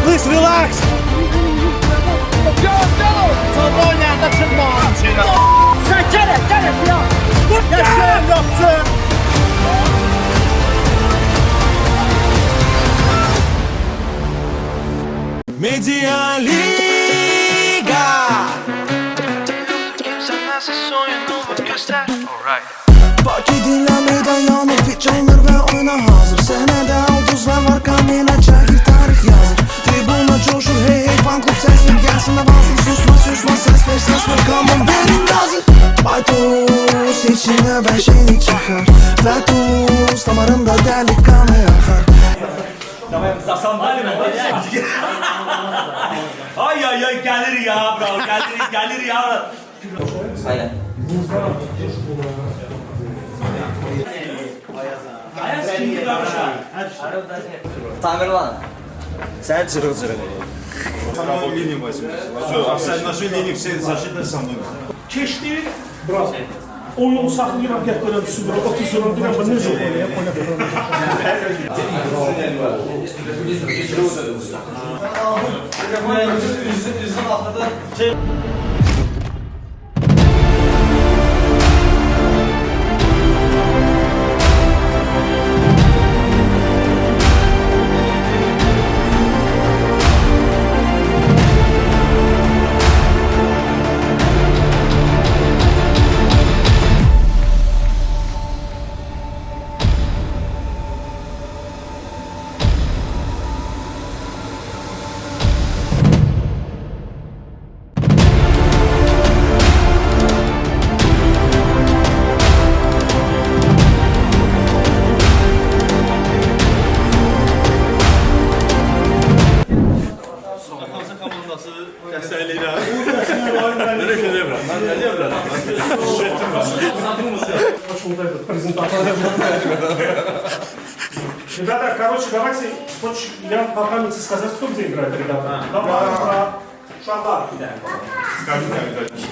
Please relax. Media Liga. Bakı dinlə meydan yanır, fit canır və oyuna hazır. Səhnədə ulduzlar var, kamera çəkir, tarix yazır. Tribuna coşur, hey hey, fan klub səs ver, gəlsin avazın. Susma, susma, səs ver, səs ver, come on, verin gazı. Baytus içinə vəhşilik çıxar və tuz damarında dəli qanı axar. Ay ay ay gelir ya bravo gelir gelir ya. Aynen. Tamirlan. Sən cırıq-cırıq olur. Самую линию возьмите. Все, на всю линию все защитные со мной. Keçdi, bravo. Oyunu saxlayıram, gətirəm, sürürəm, 30 deyirəm, bu necə oynayaq, oynaya. Komandası dəstəkləyirəm. Belə şey deyə bilərəm. Mən nə deyə bilərəm? Ребята, короче, давайте, хочешь, я по памяти сказать, кто где играет, ребята? Давай, Шабар.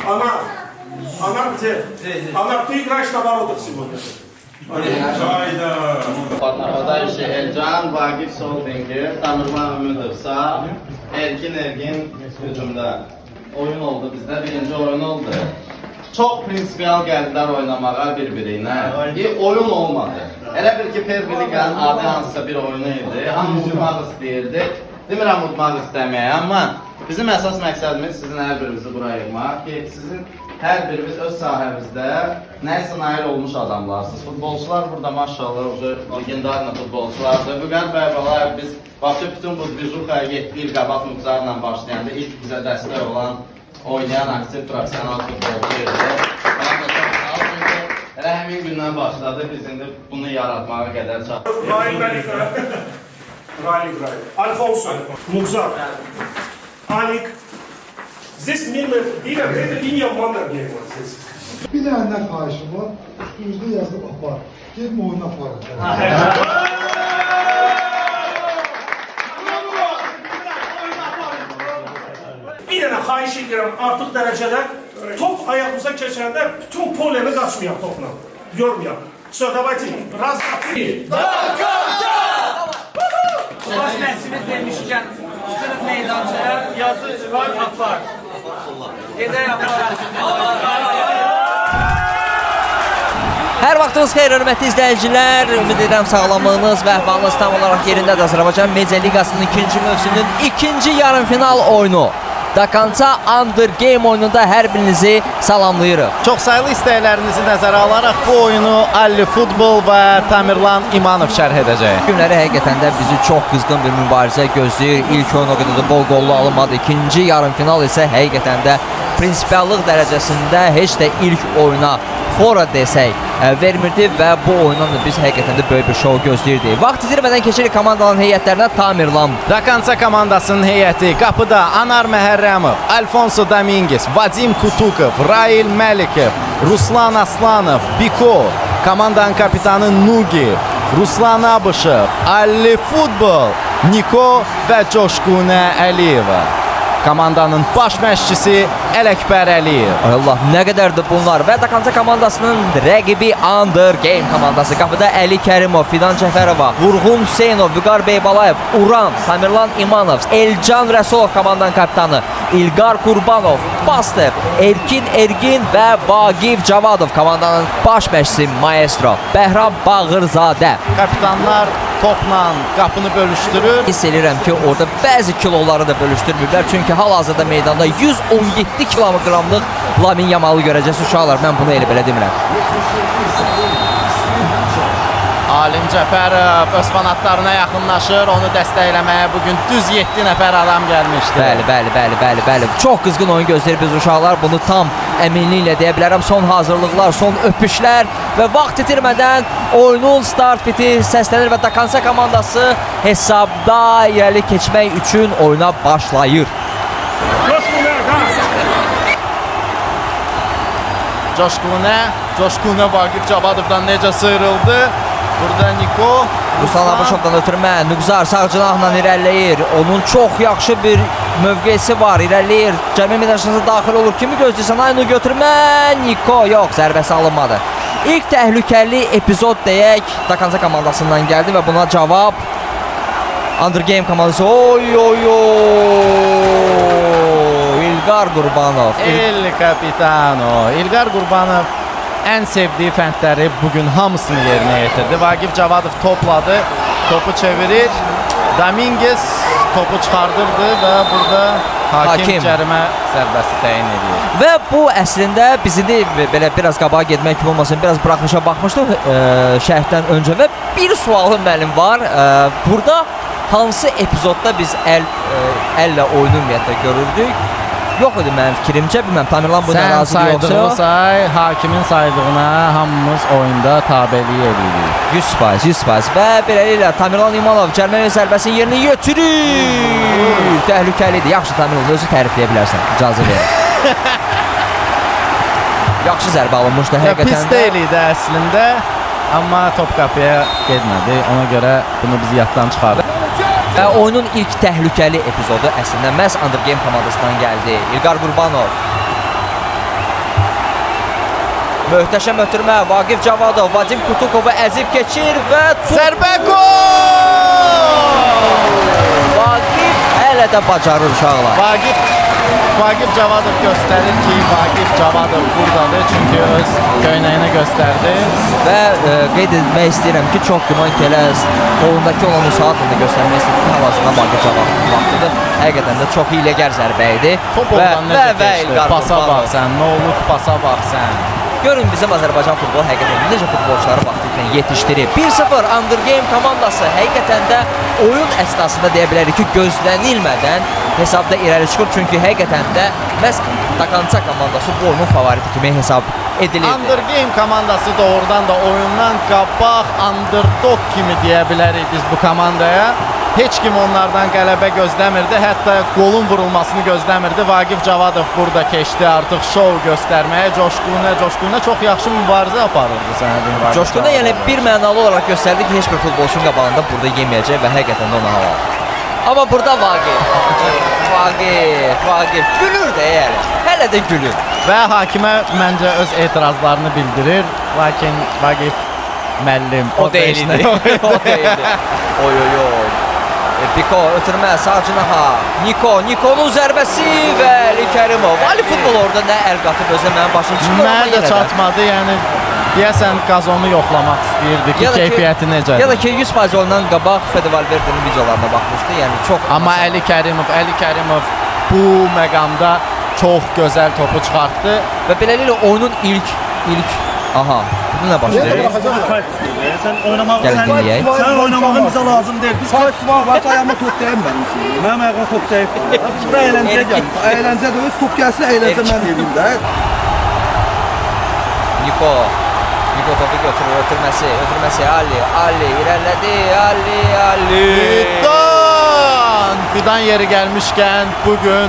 Она, она где? Она, ты играешь на воротах сегодня. Hayda. Нападающий Elcan, Vagif sol winger, Tamirlan Ümidov sağ, Erkin Ergin hücumda. Oyun oldu bizdə, birinci oyun oldu. Çox prinsipial gəldilər oynamağa bir-biri ilə. Oyun olmadı. Elə bil ki, Pervi Liqanın adi hansısa bir oyunu idi. Hamı udmaq istəyirdi. Demirəm udmaq istəməyə, amma bizim əsas məqsədimiz sizin hər birinizi bura yığmaq ki, sizin hər biriniz öz sahənizdə nəsə nail olmuş adamlarsınız. Futbolçular burada maşallah уже legendarlı futbolçulardır. Vüqar bəy Balayev biz вообще bütün bu dvijuxaya 7 il qabaq Muxtarla başlayanda ilk bizə dəstək olan oynayan aktiv professional futbolçu idi. Ona da çox sağ ol, çünki elə həmin gündən başladı biz indi bunu yaratmağa qədər çatdıq. Rail Məlik. Rail играет. Альфонсо. Мухзар. Алик. Здесь мимо, это линия Маннергейма здесь. Bir dənə nə xahişim var, üstünüzdə yazıb apar. Gedin oyunu aparın. Bir dənə xahiş edirəm artıq dərəcədə top ayağımıza keçəndə bütün poleni qaçmayaq topla. Yormayaq. Все, давайте. Раз, два, три. Baş məşqçimiz demişkən, çıxırıq meydançaya, yazı var, apar. Gedək apar. Hər vaxtınız xeyir, hörmətli izləyicilər. Ümid edirəm sağlamlığınız və əhvalınız tam olaraq yerindədir. Azərbaycan Media Liqasının ikinci mövsümünün ikinci yarımfinal oyunu. Dakansa Under Game oyununda hər birinizi salamlayırıq. Çoxsaylı istəklərinizi nəzərə alaraq bu oyunu Alli Futbol və Tamirlan İmanov şərh edəcək. Günləri həqiqətən də bizi çox qızğın bir mübarizə gözləyir. İlk oyun o qədər də bol qollu alınmadı. İkinci yarımfinal isə həqiqətən də prinsipiallıq dərəcəsində heç də ilk oyuna fora desək vermirdi və bu oyundan da biz həqiqətən də böyük bir şou gözləyirdik. Vaxt itirmədən keçirik komandaların heyətlərinə. Tamirlan. Dakansa komandasının heyəti qapıda Anar Məhərrəmov, Alfonso Dominguez, Vadim Kutukov, Rail Məlikov, Ruslan Aslanov, Biko, komandanın kapitanı Nugi, Ruslan Abışev, Alli Futbol, Niko və Coşqunə Əliyeva. Komandanın baş məşqçisi Ələkbər Əliyev. Ay Allah, nə qədərdir bunlar. Və Dakansa komandasının rəqibi Under Game komandası. Qapıda Əli Kərimov, Fidan Cəfərova, Vurğun Hüseynov, Vüqar Beybalayev, Uran, Tamerlan İmanov, Elcan Rəsulov komandanın kapitanı, İlqar Qurbanov, Baster, Erkin Ergin və Vaqif Cavadov komandanın baş məşqçisi Maestro, Bəhram Bağırzadə. Kapitanlar topla qapını bölüşdürür. Hiss eləyirəm ki, orada bəzi kiloları da bölüşdürmürlər. Çünki hal-hazırda meydanda 117 kiloqramlıq Lamin Yamalı görəcəksiniz uşaqlar. Mən bunu elə belə demirəm. Alim Cəfərov öz fanatlarına yaxınlaşır. Onu dəstəkləməyə bugün düz 7 nəfər adam gəlmişdi. Bəli, bəli, bəli, bəli, bəli. Çox qızğın oyun gözləyir biz uşaqlar. Bunu tam əminliklə deyə bilərəm. Son hazırlıqlar, son öpüşlər və vaxt itirmədən oyunun start fiti səslənir və Dakansa komandası hesabda irəli keçmək üçün oyuna başlayır. Coşqunə, Coşqunə Vaqif Cavadovdan necə sıyrıldı? Burada Niko. Ruslan Abışovdan ötürmə, Nüqzar sağ cinahla irəliləyir. Onun çox yaxşı bir mövqesi var, irəliləyir. Cəmi meydançasına daxil olur. Kimi gözləyirsən? Aynu götürmə. Niko yox, zərbəsi alınmadı. İlk təhlükəli epizod deyək, Dakansa komandasından gəldi və buna cavab Under Game komandası. Oy oy oy. İlqar Qurbanov. El Capitano. İlqar Qurbanov ən sevdiyi fəndləri bugün hamısını yerinə yetirdi. Vaqif Cavadov topladı, topu çevirir. Dominguez topu çıxardırdı və burada hakim cərimə zərbəsi təyin edir. Və bu əslində biz indi belə biraz qabağa getmək kimi olmasın, biraz buraxılışa baxmışdıq şərhdən öncə və bir sualım mənim var. Burada hansı epizodda biz əllə oyunu ümumiyyətlə görürdük? Yox idi mənim fikrimcə, bilməm Tamerlan buna Sən razıdır yoxsa saydığını yox. say, hakimin saydığına hamımız oyunda tabelik edirik. 100%, 100% və beləliklə Tamerlan İmanov cərimə zərbəsinin yerini yetirir. Təhlükəlidir. Yaxşı Tamerlan, özü tərifləyə bilərsən. İcazə verin. Yaxşı zərbə alınmışdı Ya, həqiqətən pis də. deyil idi əslində, amma top qapıya getmədi. Ona görə bunu biz yaddan çıxardıq. Və oyunun ilk təhlükəli epizodu əslində məhz Under Game komandasından gəldi. İlqar Qurbanov. Möhtəşəm ötürmə, Vaqif Cavadov, Vadim Kutukovu əzib keçir və Zərbə gol! Vaqif hələ də bacarır uşaqlar. Vaqif Cavadov göstərir ki, Vaqif Cavadov buradadır, çünki öz köynəyini göstərdi. Və qeyd etmək istəyirəm ki, çox güman ki, elə qolundakı olan o saatla da göstərmək istəyirəm ki, hal-hazırda Vaqif Cavadov vaxtıdır. Həqiqətən də çox hiyləgər zərbə idi. Top oradan və, necə və keçdi? İlqar Pasa Qurbanov. bax sən, nə olub pasa bax sən. Görün bizim Azərbaycan futbolu həqiqətən necə futbolçuları vaxtı ilə yetişdirib. 1-0 Under Game komandası həqiqətən də oyun əsnasında deyə bilərik ki, gözlənilmədən hesabda irəli çıxır. Çünki həqiqətən də məhz Dakansa komandası bu oyunun favoriti kimi hesab edilirdi. Under Game komandası doğrudan da oyundan qabaq underdog kimi deyə bilərik biz bu komandaya. Heç kim onlardan qələbə gözləmirdi, hətta qolun vurulmasını gözləmirdi. Vaqif Cavadov burada keçdi artıq şou göstərməyə. Coşqunə çox yaxşı mübarizə aparırdı sənə deyim. Vaqif Coşqunə Cavadov. yəni bir mənalı olaraq göstərdi ki, heç bir futbolçunun qabağında burada yeməyəcək və həqiqətən də ona halal. Amma burada Vaqif, Vaqif gülür də yəni. Hələ də gülür. Və hakimə məncə öz etirazlarını bildirir. Lakin Vaqif müəllim O deyildi. O deyildi. Oy oy oy. Biko ötürmə sağ cinaha. Nikonun zərbəsi və Əli Kərimov. Ali futbol orada nə əl qatıb özə mənim başım çıxmır. Mənə də çatmadı, yəni deyəsən qazonu yoxlamaq istəyirdi ki, keyfiyyəti necədir. Ya da ki 100% ondan qabaq Fede Valverde'nin videolarına baxmışdı. Yəni çox Amma Əli Kərimov bu məqamda çox gözəl topu çıxartdı. Və beləliklə oyunun ilk aha, bu nə baş verir? Sən oynamağın Gəlin dinləyək. sən oynamağın bizə lazım deyil. Biz Fight var, var, ayağıma top dəyir mənim. mənim ayağıma top dəyib. Biz bura əyləncəyə gəlmişik. Əyləncə də öz top gəlsin, əyləncə mən eləyim də. Niko topu götürür, ötürməsi Ali irəlilədi, Ali. Fidan yeri gəlmişkən bugün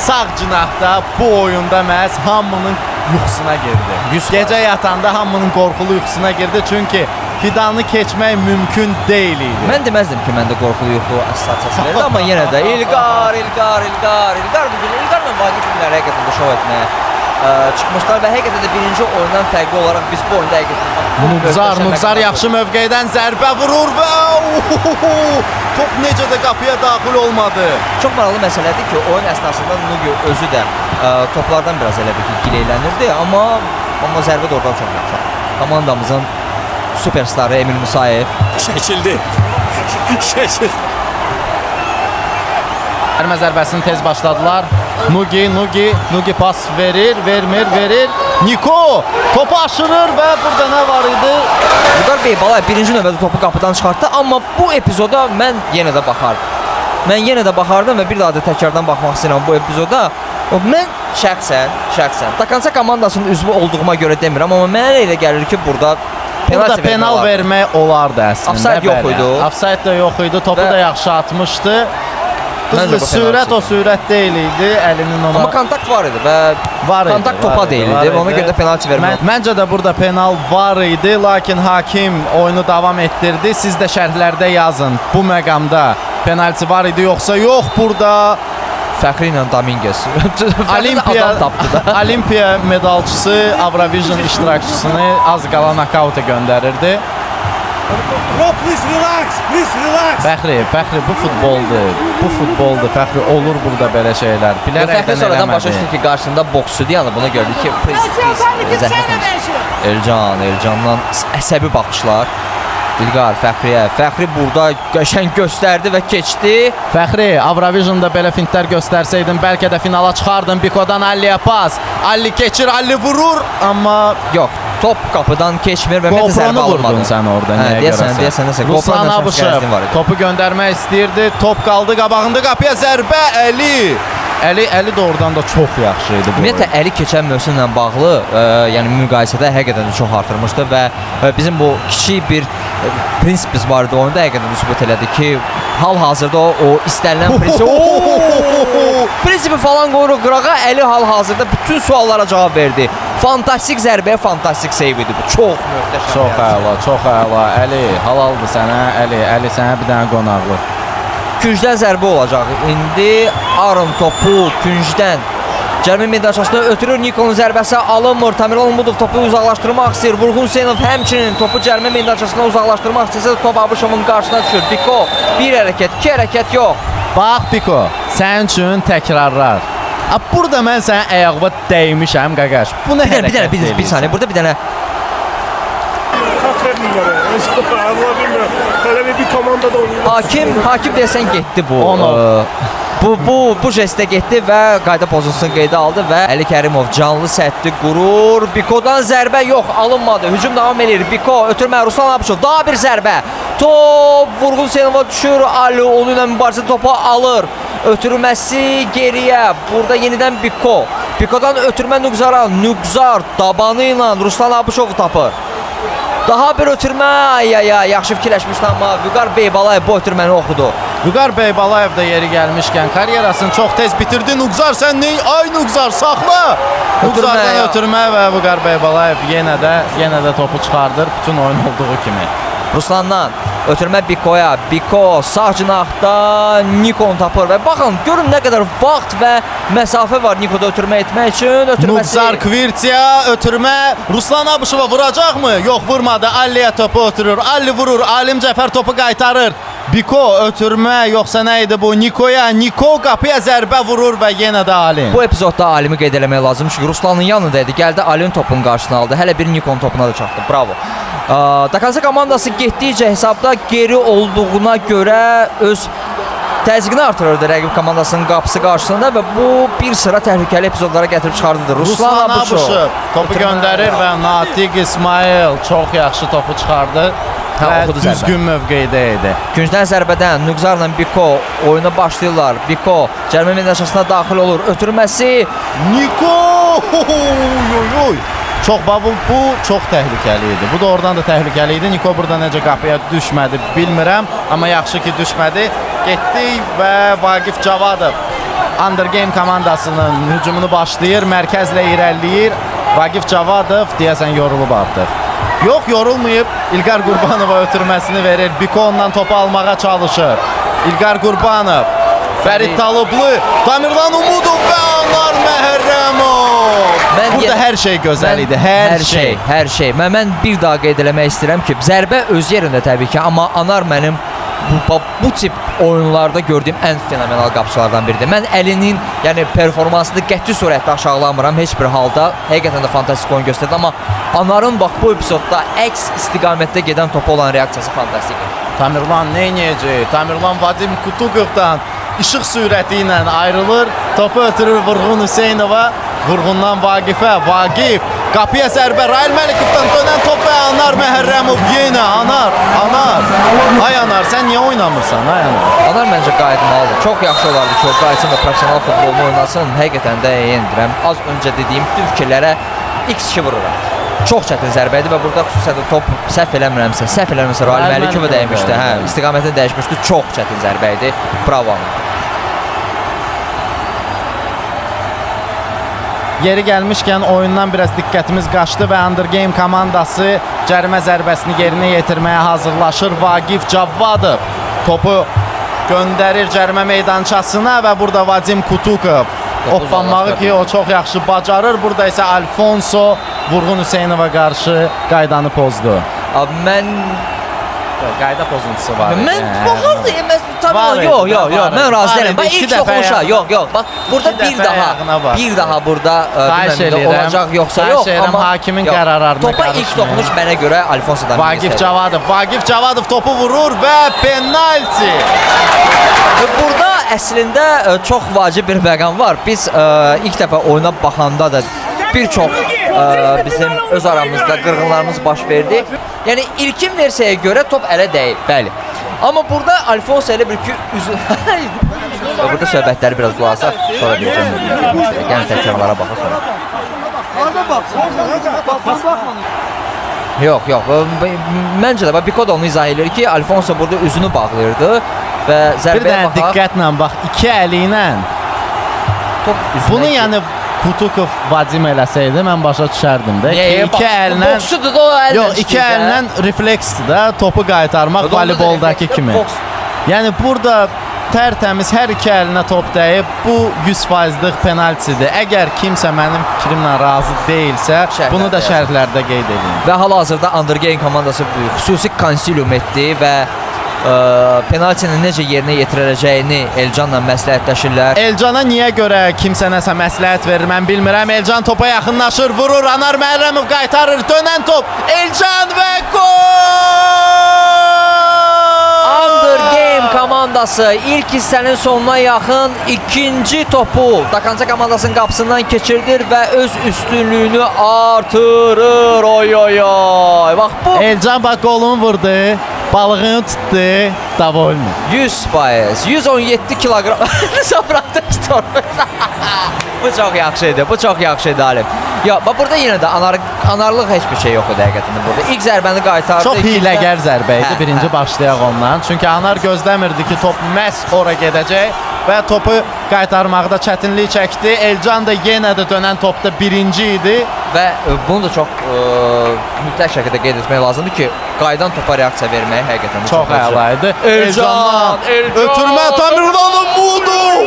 sağ cinahda bu oyunda məhz hamının yuxusuna girdi. Gecə yatanda hamının qorxulu yuxusuna girdi. Çünki Fidanı keçmək mümkün deyil idi. Mən deməzdim ki, məndə qorxulu yuxu assosiasiyası verdi, amma yenə də İlqar, İlqar, İlqar, İlqar bu gün İlqarla Vaqif günləri həqiqətən də şov etməyə çıxmışlar və həqiqətən də birinci oyundan fərqli olaraq biz bu oyunda həqiqətən Nuqzar, Nuqzar yaxşı mövqedən zərbə vurur və top necə də qapıya daxil olmadı. Çox maraqlı məsələdir ki, oyun əsnasında Nugi özü də toplardan biraz elə bil ki, gileylənirdi, amma zərbə də oradan çox yaxşı. Komandamızın süperstarı Emil Musayev. Şəkildi. Şəkildi. Cərimə zərbəsini tez başladılar. Nugi, Nugi, Nugi pas verir, vermir, verir. Niko topu aşırır və burada nə var idi? Vüqar Beybalayev birinci növbədə topu qapıdan çıxartdı, amma bu epizoda mən yenə də baxardım. Mən yenə də baxardım və bir daha da təkrardan baxmaq istəyirəm bu epizoda. Mən şəxsən Dakansa komandasının üzvü olduğuma görə demirəm, amma mənə elə gəlir ki, burada Burada penal vermək olardı əslində. Offside yox idi. Offside də yox idi, topu da yaxşı atmışdı. Düzdür, sürət o sürət deyil idi, əlinin ona. Amma kontakt var idi və var idi, kontakt topa deyil idi. Ona görə də penalti vermək. Məncə də burada penal var idi, lakin hakim oyunu davam etdirdi. Siz də şərhlərdə yazın bu məqamda penalti var idi yoxsa yox. Burada Fəxri ilə Dominguez. Olimpiya adam tapdı da. Olimpiya medalçısı Avrovision iştirakçısını az qala nokauta göndərirdi. Bro, please relax, please relax. Fəxri, Fəxri bu futboldur. Bu futboldur. Fəxri olur burada belə şeylər. Bilərək Fəxri sonradan başa düşdü ki, qarşısında boksçudur, yəni buna gördü ki, please, please, zəhmət. Elcan, Elcandan əsəbi baxışlar. İlqar Fəxriyə. Fəxri burada qəşəng göstərdi və keçdi. Fəxri, Avrovisionda belə fintlər göstərsəydin, bəlkə də finala çıxardın. Bikodan Alliyə pas. Alli keçir, Alli vurur, amma yox, top qapıdan keçmir və ümumiyyətlə zərbə alınmadı. Vurdun sən orada, nəyə görəsən? Deyəsən, nəsə. Ruslan Abışev topu göndərmək istəyirdi. Top qaldı qabağında, qapıya zərbə, Əli. Əli doğrudan da çox yaxşı idi bu. Ümumiyyətlə Əli keçən mövsümlə bağlı, yəni müqayisədə həqiqətən də çox artırmışdı və bizim bu kiçik bir prinsipimiz var idi oyunda, həqiqətən də sübut elədi ki, hal-hazırda o istənilən prinsip prinsipi falan qoyuruq qırağa, Əli hal-hazırda bütün suallara cavab verdi. Fantastik zərbəyə fantastik save idi bu. Çox möhtəşəm. Çox əla, çox əla. Əli, halaldır sənə, Əli. Əli sənə bir dənə qonaqlıq. Küncdən zərbə olacaq. İndi Aron topu küncdən cərmə meydançasına ötürür. Nikonun zərbəsi alınmır. Tamerlan Umudov topu uzaqlaşdırmaq istəyir. Vurğun Hüseynov həmçinin topu cərmə meydançasına uzaqlaşdırmaq istəyirsə top Abışovun qarşısına düşür. Biko bir hərəkət, iki hərəkət yox. Bax Biko, sənin üçün təkrarlar. Burada mən sənin ayağıma dəymişəm qaqaş. Bu nə hərəkət? Bir saniyə, burada bir dənə Kart vermirlər. Allah bilmirəm. Hələ bir komandada oynayır. Hakim desən getdi bu. Bu jestə getdi və qayda pozuntusunu qeydə aldı və Əli Kərimov canlı səddi qurur. Bikodan zərbə yox, alınmadı. Hücum davam edir. Biko ötürmə Ruslan Abışov. Daha bir zərbə. Top Vurğun Hüseynova düşür. Ali onunla mübarizə topu alır. Ötürməsi geriyə. Burada yenidən Biko. Bikodan ötürmə Nüqzara. Nüqzar dabanı ilə Ruslan Abışovu tapır. Daha bir ötürmə, ay ay ay, yaxşı fikirləşmişdi, amma Vüqar Beybalayev bu ötürməni oxudu. Vüqar Beybalayev də yeri gəlmişkən karyerasını çox tez bitirdi. Nüqzar sən nə? Ay Nüqzar saxla! Nüqzardan ötürmə və Vüqar Beybalayev yenə də topu çıxardır bütün oyun olduğu kimi. Ruslandan ötürmə Bikoya, Biko sağ cinahda Nikon tapır və baxın, görün nə qədər vaxt və məsafə var Nikoda ötürmə etmək üçün. Ötürməsi... Nüqzar Kvirtiya ötürmə Ruslan Abışova vuracaqmı? Yox, vurmadı. Alliyə topu ötürür. Alli vurur. Alim Cəfər topu qaytarır. Biko ötürmə yoxsa nə idi bu? Nikoya, Niko qapıya zərbə vurur və yenə də Alim. Bu epizodda Alimi qeyd eləmək lazım, çünki Ruslanın yanında idi. Gəldi Alin topun qarşısını aldı. Hələ bir Nikon topuna da çatdı. Bravo. Dakansa komandası getdikcə hesabda geri olduğuna görə öz təzyiqini artırırdı rəqib komandasının qapısı qarşısında və bu bir sıra təhlükəli epizodlara gətirib çıxardıdır. Ruslan Abışov topu göndərir və Natiq İsmail çox yaxşı topu çıxardı və düzgün mövqeydə idi. Küncdən zərbədən Nüqzarla Biko oyuna başlayırlar. Biko cərmə meydançasına daxil olur. Ötürməsi Niko! Oy, oy. Çox bu çox təhlükəli idi. Bu doğrudan da təhlükəli idi. Niko burada necə qapıya düşmədi bilmirəm, amma yaxşı ki düşmədi. Getdik və Vaqif Cavadov Undergame komandasının hücumunu başlayır, mərkəzlə irəliləyir. Vaqif Cavadov deyəsən yorulub artıq. Yox, yorulmayıb. İlqar Qurbanova ötürməsini verir. Biko ondan topu almağa çalışır. İlqar Qurbanov, Fərid Talıblı, Tamirlan Umudov və Anar Məhərrəmov. Burada hər şey gözəl idi, hər şey. Hər şey. Mən bir daha qeyd eləmək istəyirəm ki, zərbə öz yerində təbii ki, amma Anar mənim bu tip oyunlarda gördüyüm ən fenomenal qapıçılardan biridir. Mən əlinin, yəni performansını qəti surətdə aşağılamıram heç bir halda. Həqiqətən də fantastik oyun göstərdi, amma Anarın bax bu epizodda əks istiqamətdə gedən topa olan reaksiyası fantastikdir. Tamirlan nə edəcək? Tamirlan Vadim Kutuqovdan işıq sürəti ilə ayrılır. Topu ötürür Vurğun Hüseynova. Vurğundan Vaqifə. Vaqif qapıya zərbə. Rail Məlikovdan dönən top və Anar Məhərrəmov yenə. Anar, Anar. Ay Anar, sən niyə oynamırsan ay Anar? Anar məncə qayıtmalıdır. Çox yaxşı olardı ki, o qayıtsın və professional futbolunu oynasın. Həqiqətən də yendirəm. Az öncə dediyim bütün fikirlərə x2 vururam. Çox çətin zərbə idi və burada xüsusən də top səhv eləmirəmsə Rail Məlikova dəymişdi. Hə, istiqamətini dəyişmişdi. Çox çətin zərbə idi. Bravo Anar. Yeri gəlmişkən oyundan biraz diqqətimiz qaçdı və Undergame komandası cərimə zərbəsini yerinə yetirməyə hazırlaşır. Vaqif Cavvadov topu göndərir cərimə meydançasına və burada Vadim Kutukov hoppanmağı ki, o çox yaxşı bacarır. Burada isə Alfonso Vurğun Hüseynova qarşı qaydanı pozdu. Mən Qayda pozuntusu var. Mən baxırdı, tabii yox, yox, yox, mən razı deyiləm. Bax ilk toxunuşa, yox, yox. Bax burada bir daha burada bilməm olacaq yoxsa yox, amma hakimin qərarlarına topa ilk toxunuş mənə görə Alfonsodan. Vaqif Cavadov, Vaqif Cavadov topu vurur və penalti. Burada əslində çox vacib bir məqam var. Biz ilk dəfə oyuna baxanda da bir çox bizim öz aramızda qırğınlarımız baş verdi. Yəni ilkin versiyaya görə top ələ dəyib, bəli. Amma burada Alfonso elə bir ki üzü burada söhbətləri biraz qulaq asaq, sonra deyəcəm. Yəni təkrarlara baxaq sonra. Yox, yox. Məncə də bax Biko da onu izah edir ki, Alfonso burada üzünü bağlayırdı və zərbəyə Bir dənə baxaq. Diqqətlə bax, iki əli ilə top üzünə. Bunu yəni Kutukov Vadim eləsəydi mən başa düşərdim də. Niyə? İki əllə boksçudur da o əllə. Yox, iki əllə refleksdir də topu qaytarmaq voleyboldakı kimi. Yəni burada tərtəmiz hər iki əlinə top dəyib. Bu 100%lıq penaltidir. Əgər kimsə mənim fikrimlə razı deyilsə, şərhlərdə bunu da şərhlərdə qeyd edin. Və hal-hazırda Undergame komandası xüsusi konsilium etdi və penaltinin necə yerinə yetiriləcəyini Elcanla məsləhətləşirlər. Elcana niyə görə kimsə nəsə məsləhət verir, mən bilmirəm. Elcan topa yaxınlaşır, vurur, Anar Məhərrəmov qaytarır, dönən top. Elcan və gol! Undergame komandası ilk hissənin sonuna yaxın ikinci topu Dakanca komandasının qapısından keçirdir və öz üstünlüyünü artırır. Oy oy oy. Bax bu Elcan bax qolunu vurdu. Balığını tutdu, davolni. 100%, 117 kiloqram. Sapratış torpaq. Bu çox yaxşı idi, bu çox yaxşı idi Alim. Yox, bax burada yenə də anarlıq heç bir şey yox idi həqiqətən də burada. İlk zərbəni qaytardı. Çox hiləgər zərbə idi, Hə, birinci başlayaq ondan. Çünki Anar gözləmirdi ki, top məhz ora gedəcək və topu qaytarmaqda çətinlik çəkdi. Elcan da yenə də dönən topda birinci idi. Və bunu da çox mütləq şəkildə qeyd etmək lazımdır ki, qayıdan topa reaksiya verməyi həqiqətən də Çox əla idi. Elcan, Elcan, ötürmə Tamirlan Umudov!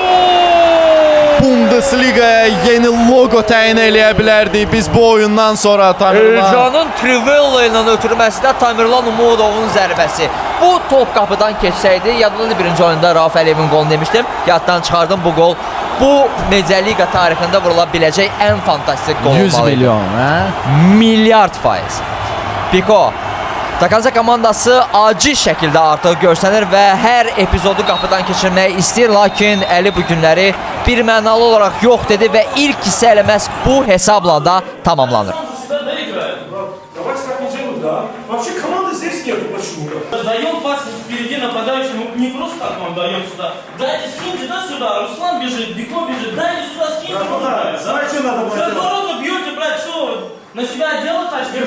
Bundesligaya yeni logo təyin eləyə bilərdik biz bu oyundan sonra Tamirlan. Elcanın Trivella ilə ötürməsi də Tamirlan Umudovun zərbəsi. Bu top qapıdan keçsəydi, yadımda birinci oyunda Rauf Əliyevin qolunu demişdim. Yaddan çıxardım bu qol. Bu Medialiqa tarixində vurula biləcək ən fantastik qol 100 olmalı idi. milyon, hə? Milyard faiz. Biko, Dakanca komandası acil şəkildə artıq görsənir və hər epizodu qapıdan keçirməyi istəyir, lakin Əli bu günləri bir mənalı olaraq yox dedi və ilk hissə elə məhz bu hesabla da tamamlanır. Давайте так не делают, да? Вообще команды здесь нету почему-то. Даем пас впереди нападающему, не просто так вам даем сюда. Дайте, скиньте, да, сюда. Руслан бежит, Бико бежит, дайте сюда, скиньте. Да, ну да, знаете, что надо было За делать? ворота бьете, брат, что? На себя дело тащите?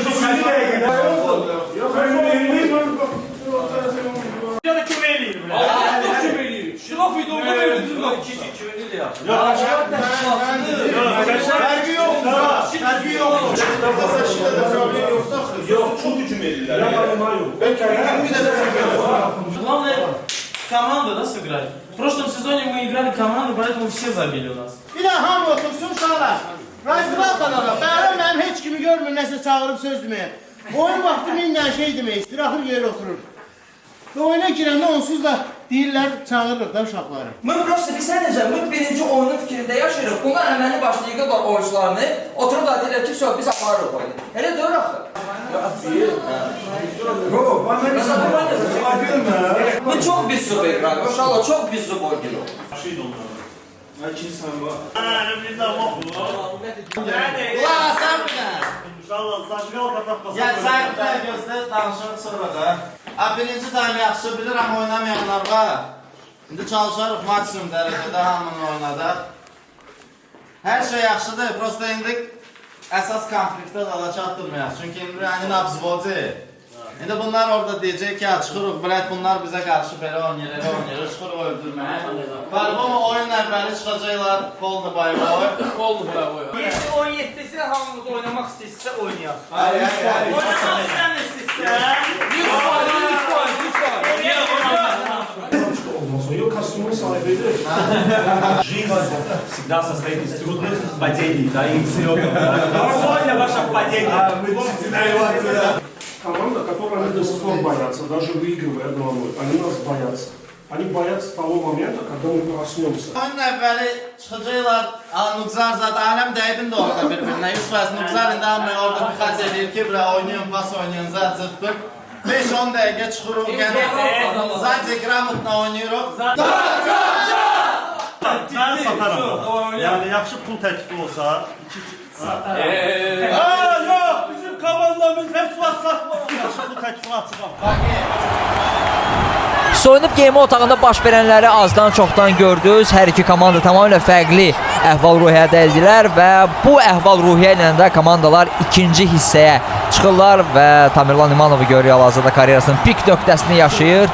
Vergi yok. Yox, çox hücum edirlər. Я понимаю. Главное, команда, да, сыграть. В прошлом сезоне мы играли команду, поэтому все забили у нас. Bir də hamı otursun uşaqlar. Razıval kanala. Bəhram mənim heç kimi görmür, nəsə çağırıb söz deməyə. Oyun vaxtı min dənə şey demək istəyir, axır yerə oturur. Və oyuna girəndə onsuz da deyirlər, çağırırıq da uşaqları. Мы просто bilsən necə, мы birinci oyunun fikrində yaşayırıq. Buna əməlli başlı yığırlar oyunçularını, otururlar deyirlər ki, "Vəsə, biz aparırıq oyunu." Elə deyil axı. Мы çox biz zub igrayıq. Uşaqlar çox biz zub oynayırıq. Ulan sən bir dənə. Gəl, sən bir dənə gözlə, danışırıq sonra da. Ha, birinci taym yaxşı bilirəm, oynamayanlar var. İndi çalışarıq maksimum dərəcədə hamını oynadaq. Hər şey yaxşıdır, prosta indi əsas konfliktə da çatdırmayaq. Çünki indi yani на взводе. İndi bunlar orada deyəcək ki, ha, çıxırıq, blət, bunlar bizə qarşı belə oynayır, elə oynayır, çıxırıq öldürməyə. По-любому oyun əvvəli çıxacaqlar, polny боевой. 17-si hamımız oynamaq istəyirsə oynayaq. Oynamaq istəmirsinizsə... 100%, 100%, 100%. Olmaz. Yok kostümün sahibidir. Жизнь всегда состоит из трудных падений, да, и взлетов. Сегодня ваше падение. Команда, которую они до сих пор боятся, даже выигрывая 2-0, они нас боятся. Они боятся того момента, когда мы проснемся. Oyunun əvvəli çıxacaqlar, Nuqzar zat aləm dəyibin də orada bir-birinə. 100% Nuqzar indi hamı orada pixat eləyir ki, bura oynayın, pas oynayın, zat zırt-pırt. 5-10 dəqiqə çıxırıq yenə. Zaten gramotно oynayırıq. Mən sataram. Yəni yaxşı pul təklifi olsa, yox, bizim komandamız heç vaxt satmır. Yaxşı pul təklifi açıqam. Soyunub geyinmə otağında baş verənləri azdan çoxdan gördünüz. Hər iki komanda tamamilə fərqli əhval-ruhiyyədə idilər və bu əhval-ruhiyyə ilə də komandalar ikinci hissəyə çıxırlar və Tamerlan İmanovu görüyor hal-hazırda karyerasının pik nöqtəsini yaşayır.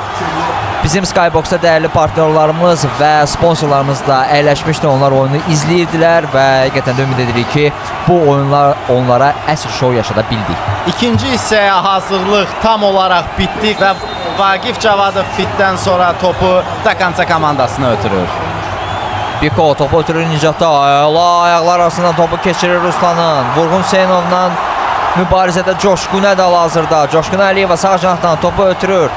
Bizim Skybox-da dəyərli partnyorlarımız və sponsorlarımız da əyləşmişdi. Onlar oyunu izləyirdilər və həqiqətən də ümid edirik ki, bu oyunlar onlara əsl şou yaşada bildik. İkinci hissəyə hazırlıq tam olaraq bitdi və Vaqif Cavadov fitdən sonra topu Dakansa komandasına ötürür. Biko topu ötürür Nicata. Əla ayaqlar arasından topu keçirir Ruslanın. Vurğun Hüseynovla mübarizədə Coşqunə də hal-hazırda. Coşqun Əliyeva sağ cinahdan topu ötürür.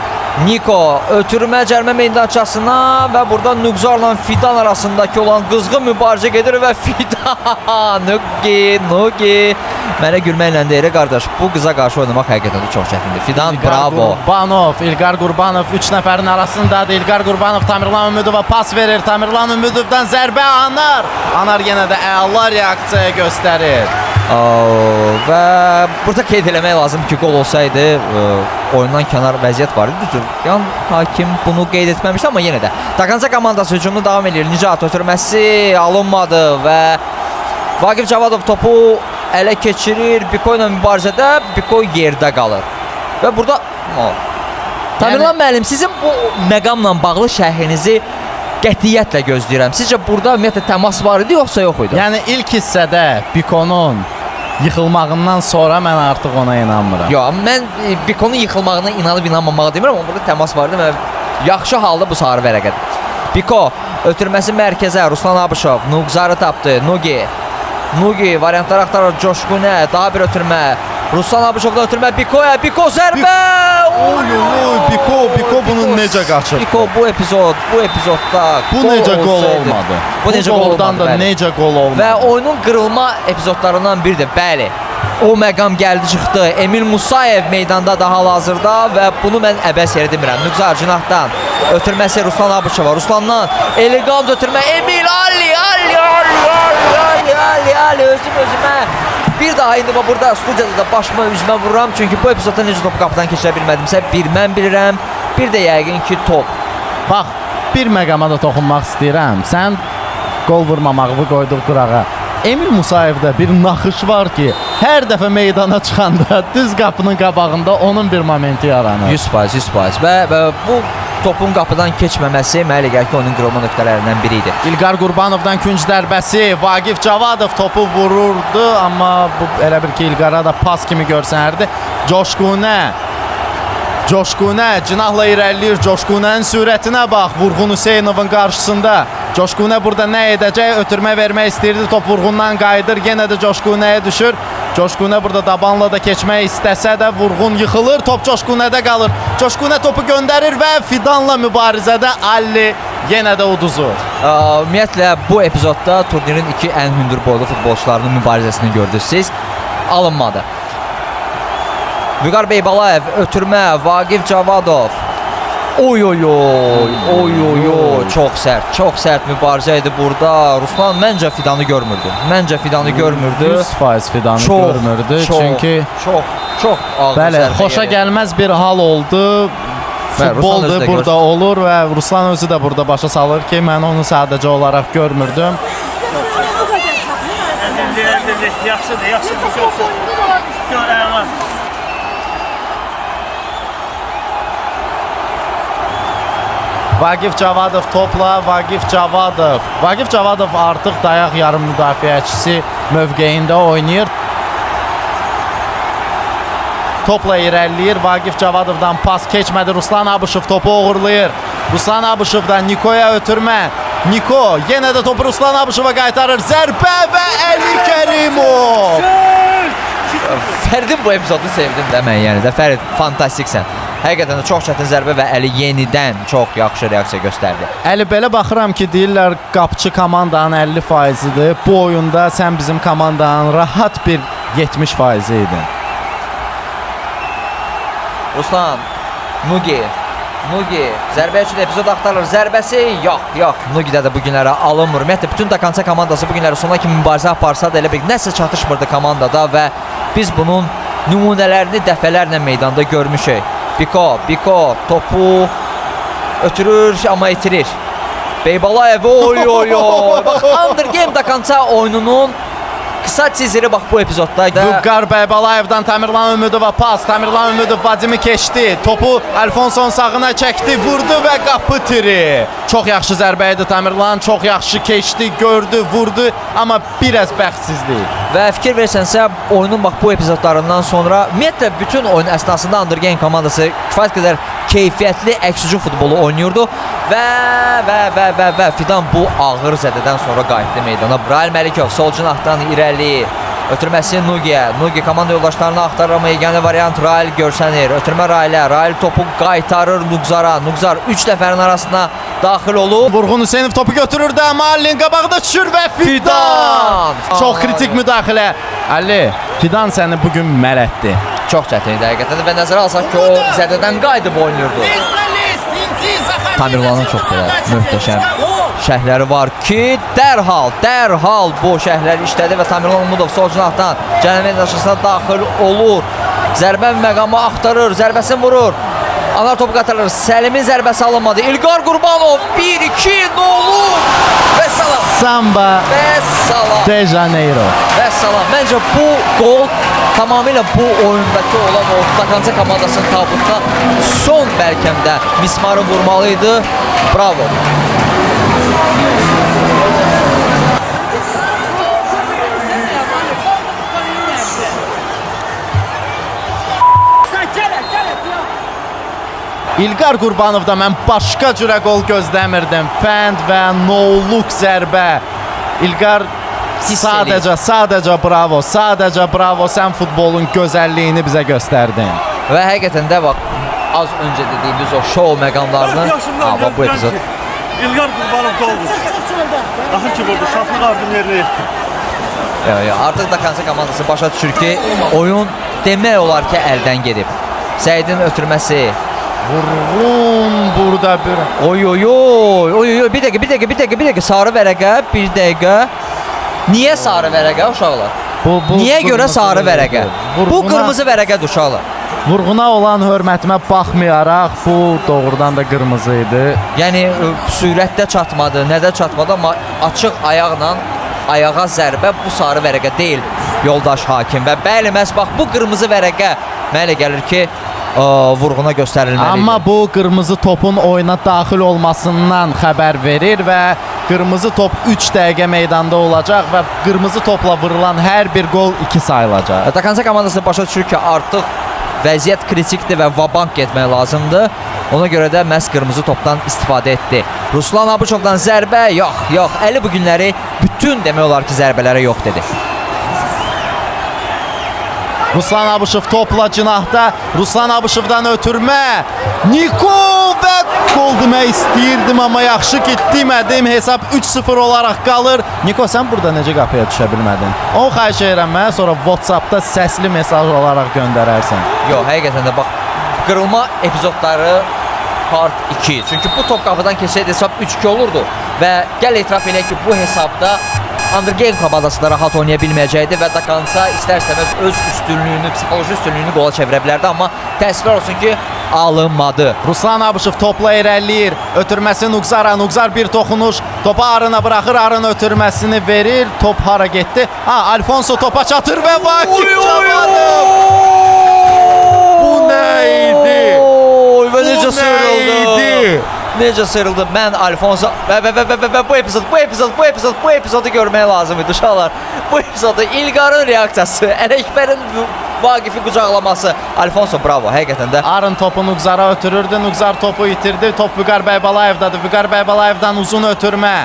Niko ötürmə cərmə meydançasına və burada Nüqzarla Fidan arasındakı olan qızğın mübarizə gedir və Fidan Nugi Nugi mənə gülməklə deyir qardaş, bu qıza qarşı oynamaq həqiqətən də çox çətindir. Fidan bravo. Qurbanov, İlqar Qurbanov 3 nəfərin arasındadır. İlqar Qurbanov Tamerlan Ümidova pas verir. Tamerlan Ümidovdan zərbə Anar. Anar yenə də əla reaksiya göstərir. Və burada qeyd eləmək lazımdır ki, qol olsaydı oyundan kənar vəziyyət var idi. Düzdür, yan hakim bunu qeyd etməmişdi, amma yenə də Dakansa komandası hücumunu davam edir. Nicat ötürməsi alınmadı və Vaqif Cavadov topu ələ keçirir. Biko ilə mübarizədə Biko yerdə qalır. Və burada Tamerlan müəllim, sizin bu məqamla bağlı şərhinizi qətiyyətlə gözləyirəm. Sizcə burada ümumiyyətlə təmas var idi yoxsa yox idi? Yəni ilk hissədə Bikonun yıxılmağından sonra mən artıq ona inanmıram. Yox, mən Bikonun yıxılmağına inanıb inanmamağı demirəm, amma burada təmas var idi və yaxşı halda bu sarı vərəqədir. Biko ötürməsi mərkəzə, Ruslan Abışov Nuqzarı tapdı, Nugi. Nugi variantlar axtarır, Coşqunə, daha bir ötürmə. Ruslan Abışovdan ötürmə Bikoya, Biko zərbə! Oy oy, Biko, Biko bunu necə qaçırdı? Biko bu epizodda Bu necə gol olsaydı- olmadı? Bu necə gol qoldan olmadı, da bəli. necə gol olmadı? Və oyunun qırılma epizodlarından biridir. Bəli. O məqam gəldi çıxdı. Emil Musayev meydanda daha hal-hazırda və bunu mən əbəs yerə demirəm. Nüqzar cinahdan ötürməsi Ruslan Abışova. Ruslandan elegant ötürmə Emil Ali Ali Ali Ali Ali Ali Ali özüm özümə. Bir daha indi bax burada studiyada da başıma üzümə vururam. Çünki bu epizodda necə topu qapıdan keçirə bilmədimsə bir mən bilirəm, bir də yəqin ki top. Bax, bir məqama da toxunmaq istəyirəm. Sən qol vurmamağı qoyduq qırağa. Emil Musayevdə bir naxış var ki, hər dəfə meydana çıxanda düz qapının qabağında onun bir momenti yaranır. 100%, 100% və bu topun qapıdan keçməməsi mənə elə gəlir ki, oyunun qırılma nöqtələrindən biri idi. İlqar Qurbanovdan künc zərbəsi, Vaqif Cavadov topu vururdu, amma bu elə bir ki İlqara da pas kimi görsənərdi. Coşqunə cinahla irəliləyir. Coşqunənin sürətinə bax. Vurğun Hüseynovun qarşısında. Coşqunə burada nə edəcək? Ötürmə vermək istəyirdi. Top Vurğundan qayıdır. Yenə də Coşqunəyə düşür. Coşqunə burada dabanla da keçmək istəsə də Vurğun yıxılır. Top Coşqunədə qalır. Coşqunə topu göndərir və Fidanla mübarizədə Alli yenə də uduzur. Ümumiyyətlə bu epizodda turnirin iki ən hündürboylu futbolçularının mübarizəsini gördünüz siz. Alınmadı. Vüqar Beybalayev ötürmə, Vaqif Cavadov. Oy oy oy, oy oy oy, çox sərt, çox sərt mübarizə idi burada. Ruslan məncə Fidanı görmürdü. Məncə Fidanı görmürdü. 100% Fidanı görmürdü. Çünki çox ağır bəli, zərbə xoşa yedi. gəlməz bir hal oldu. Futboldur, burada olur və Ruslan özü də burada başa salır ki, mən onu sadəcə olaraq görmürdüm. Yaxşıdır, yaxşıdır, çox çox. Əla. Vaqif Cavadov topla, Vaqif Cavadov. Vaqif Cavadov artıq dayaq yarım müdafiəçisi mövqeyində oynayır. Topla irəliləyir. Vaqif Cavadovdan pas keçmədi. Ruslan Abışov topu oğurlayır. Ruslan Abışovdan Nikoya ötürmə. Niko yenə də topu Ruslan Abışova qaytarır. Zərbə və Əli Kərimov. Fəridin bu epizodu sevdim də mən, yəni də Fərid fantastiksən. Həqiqətən də çox çətin zərbə və Əli yenidən çox yaxşı reaksiya göstərdi. Əli, belə baxıram ki, deyirlər qapıçı komandanın 50%-dir. Bu oyunda sən bizim komandanın rahat bir 70% idin. Ruslan, Nugi zərbə üçün epizod axtarır. Zərbəsi yox. Nugidə də bu günlərə alınmır. Ümumiyyətlə bütün Dakansa komandası bu günlərə sona kimi mübarizə aparsa da elə bir nəsə çatışmırdı komandada və biz bunun nümunələrini dəfələrlə meydanda görmüşük. Biko topu ötürür, amma itirir. Beybalayev, oy oy oy. Bax, Undergame Dakansa oyununun qısa tizeri bax bu epizodda. Vüqar Bəybalayevdan Təmirlan Ümidova pas. Təmirlan Ümidov Vadimi keçdi. Topu Alfonson sağına çəkdi, vurdu və qapı tiri. Çox yaxşı zərbə idi Təmirlan, çox yaxşı keçdi, gördü, vurdu, amma biraz bəxtsizlik. Və fikir versənsə, oyunun bax bu epizodlarından sonra ümumiyyətlə bütün oyun əsnasında Undergame komandası kifayət qədər keyfiyyətli əks-hücum futbolu oynayırdı və Fidan bu ağır zədədən sonra qayıtdı meydana. Rail Məlikov sol cinahdan irəli, ötürməsi Nugiyə. Nugi komanda yoldaşlarını axtarır, amma yeganə variant Rail görsənir. Ötürmə Railə, Rail topu qaytarır Nugzara. Nugzar 3 nəfərin arasına daxil olub. Vurğun Hüseynov topu götürür də, amma Əlinin qabağında düşür və Fidan! Çox kritik müdaxilə. Əli, Fidan səni bugün mələtdi. Çox çətin idi həqiqətən də və nəzərə alsaq ki, o zədədən qayıdıb oynayırdı. Tamirlanın çox belə möhtəşəm şərhləri var ki, dərhal bu şərhlər işlədi və Tamirlan Umudov sol cinahdan cərimə daşısına daxil olur. Zərbə məqamı axtarır, zərbəsini vurur. Anar topu qaytarır. Səlimin zərbəsi alınmadı. İlqar Qurbanov 1-2 nə olur? Və salam. Samba Və salam. de Janeiro. Və salam. Məncə bu qol tamamilə bu oyundakı olan o Dakansa komandasının tabutuna son bəlkəm də mismarı vurmalı idi. Bravo. İlqar Qurbanovda mən başqa cürə qol gözləmirdim. Fənd və no-look zərbə. İlqar sadəcə bravo, sadəcə bravo. Sən futbolun gözəlliyini bizə göstərdin. Və həqiqətən də bax az öncə dediyimiz o şou məqamlarını bax bu epizod. İlqar Qurbanov qol vurdu. Axır ki vurdu, şatlıq arzum yerinə yetdi. Artıq Dakansa komandası başa düşür ki, oyun demək olar ki, əldən gedib. Səidin ötürməsi. Vurğun burada bir. Oy oy oy oy oy, bir dəqiqə, sarı vərəqə, bir dəqiqə. Niyə sarı vərəqə uşaqlar? Bu Niyə görə sarı vərəqə? Bu qırmızı vərəqədir uşaqlar. Vurğuna olan hörmətimə baxmayaraq bu doğrudan da qırmızı idi. Yəni sürətdə çatmadı, nədə çatmadı, amma açıq ayaqla ayağa zərbə bu sarı vərəqə deyil yoldaş hakim. Və bəli, məhz bax bu qırmızı vərəqə mənə elə gəlir ki, Vurğuna göstərilməli Amma idi. bu qırmızı topun oyuna daxil olmasından xəbər verir və qırmızı top 3 dəqiqə meydanda olacaq və qırmızı topla vurulan hər bir qol 2 sayılacaq. Dakansa komandası başa düşür ki, artıq vəziyyət kritikdir və va-bank getmək lazımdır. Ona görə də məhz qırmızı topdan istifadə etdi. Ruslan Abuşovdan zərbə yox, yox. Əli bu günləri bütün demək olar ki, zərbələrə yox dedi. Ruslan Abışov topla cinahda. Ruslan Abışovdan ötürmə. Niko və qol demək istəyirdim amma yaxşı ki demədim. Hesab 3-0 olaraq qalır. Niko, sən burada necə qapıya düşə bilmədin? Onu xahiş edirəm mənə sonra WhatsApp-da səsli mesaj olaraq göndərərsən. Yox, həqiqətən də bax, qırılma epizodları part 2. Çünki bu top qapıdan keçsəydi hesab 3-2 olurdu və gəl etiraf eləyək ki, bu hesabda Undergame komandası da rahat oynaya bilməyəcəkdi və Dakansa istər-istəməz öz üstünlüyünü, psixoloji üstünlüyünü qola çevirə bilərdi, amma təəssüflər olsun ki, alınmadı. Ruslan Abışov topla irəliləyir. Ötürməsi Nuqzara. Nuqzar bir toxunuş. Topu Arına buraxır. Arın ötürməsini verir. Top hara getdi? Ha, Alfonso topa çatır və Vaqif Cavadov. Bu nə idi? Oy, və Bu necə nə sıyrıldı? idi? Necə sıyrıldı? Mən Alfonso və bu epizod, bu epizod, bu epizod, bu epizodu görmək lazım idi uşaqlar. Bu epizodu İlqarın reaksiyası, Ələkbərin Vaqifi qucaqlaması. Alfonso bravo, həqiqətən də. Arın topu Nuqzara ötürürdü. Nuqzar topu itirdi. Top Vüqar Bəybalayevdadır. Vüqar Bəybalayevdan uzun ötürmə.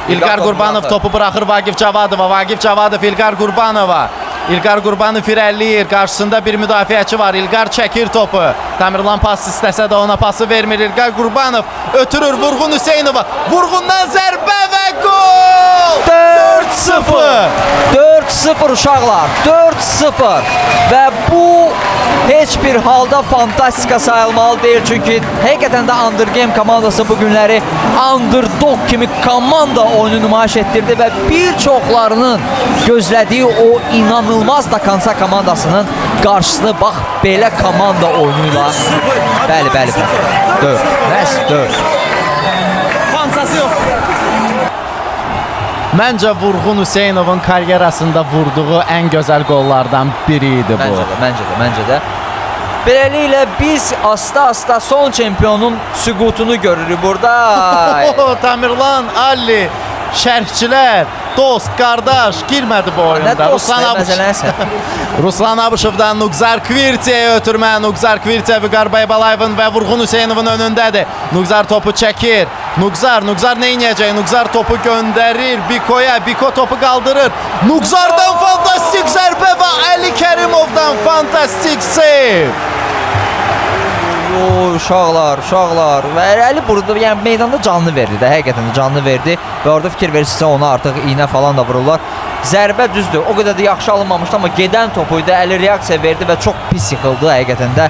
İlqar topu Qurbanov buraxır. topu buraxır Vaqif Cavadova. Vaqif Cavadov İlqar Qurbanova. İlqar Qurbanov irəliləyir. Qarşısında bir müdafiəçi var. İlqar çəkir topu. Təmirlan pas istəsə də ona pası vermir. İlqar Qurbanov ötürür Vurğun Hüseynova. Vurğundan zərbə və gol! 4-0. 4-0 uşaqlar, 4-0 və bu heç bir halda fantastika sayılmalı deyil, çünki həqiqətən də Undergame komandası bu günləri underdog kimi komanda oyunu nümayiş etdirdi və bir çoxlarının gözlədiyi o inanılmaz Dakansa komandasının qarşısını bax belə komanda oyunu ilə. Bəli, bəli, bəli. 4, məhz 4. Fansası yox. Məncə Vurğun Hüseynovun karyerasında vurduğu ən gözəl qollardan biri idi bu. Məncə də, məncə də, məncə də. Beləliklə biz asta-asta son çempionun süqutunu görürük burada. Tamirlan, Ali, şərhçilər, dost, qardaş girmədi bu Nə oyunda. dost, Ruslan nə Abışov. məsələsən? Ruslan Abışovdan Nuqzar Kvirtiyaya ötürmə. Nuqzar Kvirtiya Vüqar Baybalayevin və Vurğun Hüseynovun önündədir. Nuqzar topu çəkir. Nuqzar nə edəcək? Nuqzar topu göndərir Bikoya. Biko topu qaldırır. Nuqzardan fantastik zərbə və Əli Kərimovdan fantastik save. Oy, uşaqlar, uşaqlar. Və Əli burada, yəni meydanda canlı verdi də, həqiqətən də canlı verdi və orada fikir verirsinizsə ona artıq iynə falan da vururlar. Zərbə düzdür, o qədər də yaxşı alınmamışdı, amma gedən topu idi, Əli reaksiya verdi və çox pis yıxıldı həqiqətən də.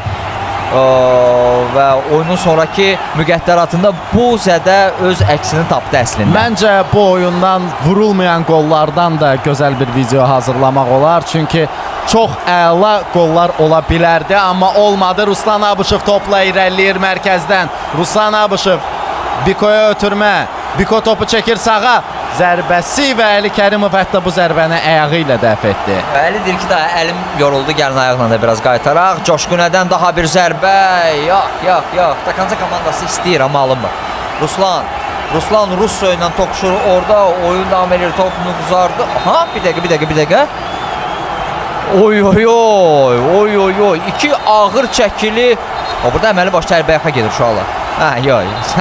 Və oyunun sonrakı müqəddəratında bu zədə öz əksini tapdı əslində. Məncə bu oyundan vurulmayan qollardan da gözəl bir video hazırlamaq olar. Çünki çox əla qollar ola bilərdi, amma olmadı. Ruslan Abışov topla irəliləyir mərkəzdən. Ruslan Abışov Bikoya ötürmə. Biko topu çəkir sağa. Zərbəsi və Əli Kərimov hətta bu zərbəni ayağı ilə dəf etdi. Əli deyir ki, daha əlim yoruldu, gəlin ayaqla da biraz qaytaraq. Coşqunədən daha bir zərbə. Yox, yox, yox. Dakanca komandası istəyir, amma alınmır. Ruslan Russo ilə toqquşur orada. Oyun davam edir, top Nuqzardı. Aha, bir dəqiqə, bir dəqiqə, bir dəqiqə. Oy, oy, oy, oy, oy, oy. İki ağır çəkili. O, burada əməli başda Əlbəyaxa gedir uşaqlar. Hə, yox.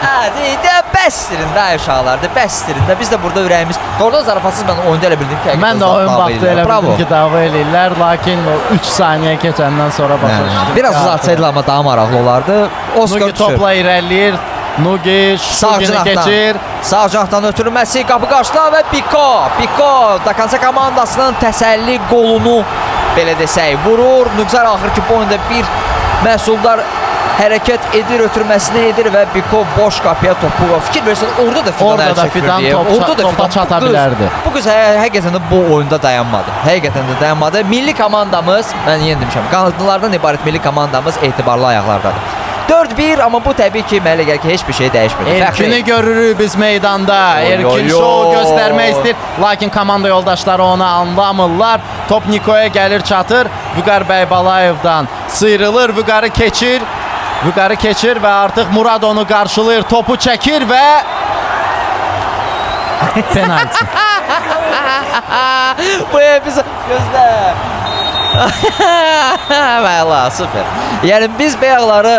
Hə, də bəsdirin də uşaqlar, də bəsdirin də. Biz də burada ürəyimiz. Doğrudan zarafatsız mən oyunda elə bildim ki, Mən də oyun vaxtı elə bildim ki, dava eləyirlər, lakin o 3 saniyə keçəndən sonra başa düşdüm. Biraz uzatsaydılar amma daha maraqlı olardı. Oskar Nugi topla irəliləyir. Nugi Şugini keçir. Sağ cinahdan ötürülməsi qapı qarşıda və Biko. Biko Dakansa komandasının təsəlli qolunu belə desək vurur. Nuqzar axır ki bu oyunda bir məhsuldar hərəkət edir, ötürməsini edir və Biko boş qapıya topu. Fikir versən orada da Fidan əl çəkmir. Orada da topa çata bilərdi. Bu qız həqiqətən də bu oyunda dayanmadı. Həqiqətən də dayanmadı. Milli komandamız, mən yenə demişəm, qanadlılardan ibarət milli komandamız etibarlı ayaqlardadır. 4-1, amma bu təbii ki, mənə elə gəlir ki, heç bir şey dəyişmir. Erkini görürük biz meydanda. Oy, Erkin oy, şou oy. göstərmək istəyir. Lakin komanda yoldaşları onu anlamırlar. Top Nikoya gəlir çatır. Vüqar Bəybalayevdan sıyrılır. Vüqarı keçir. Vüqarı keçir və artıq Murad onu qarşılayır. Topu çəkir və penalti. Bu epizod gözlə. Valla, super. Yəni biz bayaqları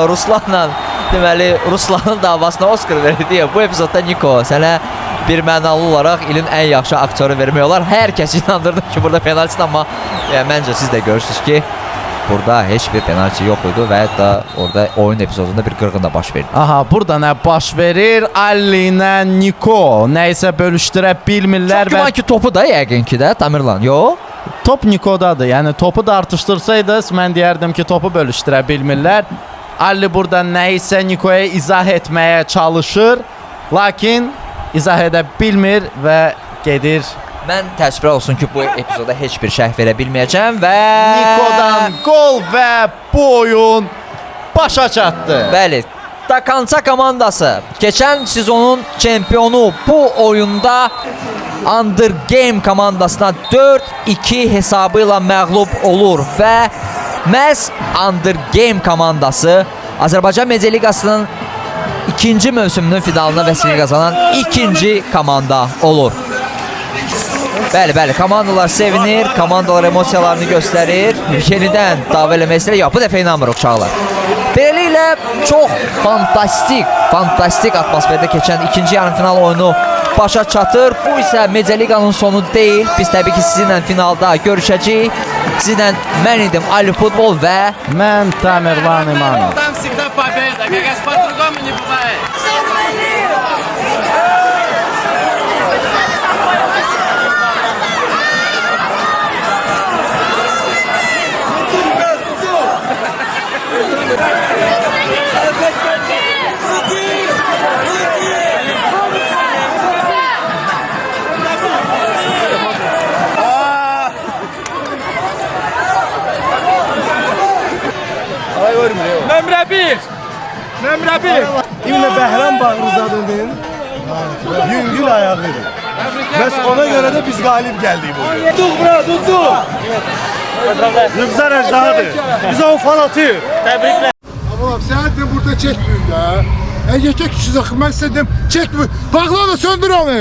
Ruslanla, deməli Ruslanın davasına Oscar verildi ya. Bu epizodda Niko sənə bir mənalı olaraq ilin ən yaxşı aktyoru vermək olar. Hər kəs inandırdı ki, burada penalti, amma yəni, məncə siz də görürsünüz ki, burada heç bir penalti yox idi və hətta orada oyun epizodunda bir qırğın da baş verdi. Aha, burada nə baş verir? Ali ilə Niko nə isə bölüşdürə bilmirlər Çox güman və ki, topu da yəqin ki də Tamerlan. Yox. Top Nikodadır. Yəni topu dartışdırsaydı, mən deyərdim ki, topu bölüşdürə bilmirlər. Ali burada nə isə Nikoya izah etməyə çalışır, lakin izah edə bilmir və gedir. Mən təəssüflər olsun ki, bu epizoda heç bir şərh verə bilməyəcəm və Nikodan gol və bu oyun başa çatdı. Bəli, Dakança komandası keçən sezonun çempionu bu oyunda Under Game komandasına 4-2 hesabı ilə məğlub olur və məhz Under Game komandası Azərbaycan Media Liqasının ikinci mövsümünün finalına vəsiqə qazanan ikinci komanda olur. Bəli, bəli, komandalar sevinir, komandalar emosiyalarını göstərir. Yenidən dava eləmək istəyir. Yox, bu dəfə inanmırıq uşaqlar. Beləliklə çox fantastik atmosferdə keçən ikinci yarımfinal oyunu başa çatır. Bu isə Media Liqanın sonu deyil. Biz təbii ki, sizinlə finalda görüşəcəyik. Sizinlə mən idim Ali Futbol və mən Tamerlan İmanov. Tam всегда победа, как по-другому не бывает. Nömrə 1. Nömrə 1. İmlə Bəhram Bağrızadənin yüngül ayağıdır. Bəs ona görə də biz qalib gəldik bugün. Tutduq bura, tutduq. Nügzar əjdahadır. Bizə o fal atır. Təbriklər. Tamam, sən de burada çəkməyin də. Yekə kişi axı, mən sizə deyim, çəkmə. Bağla da söndür onu.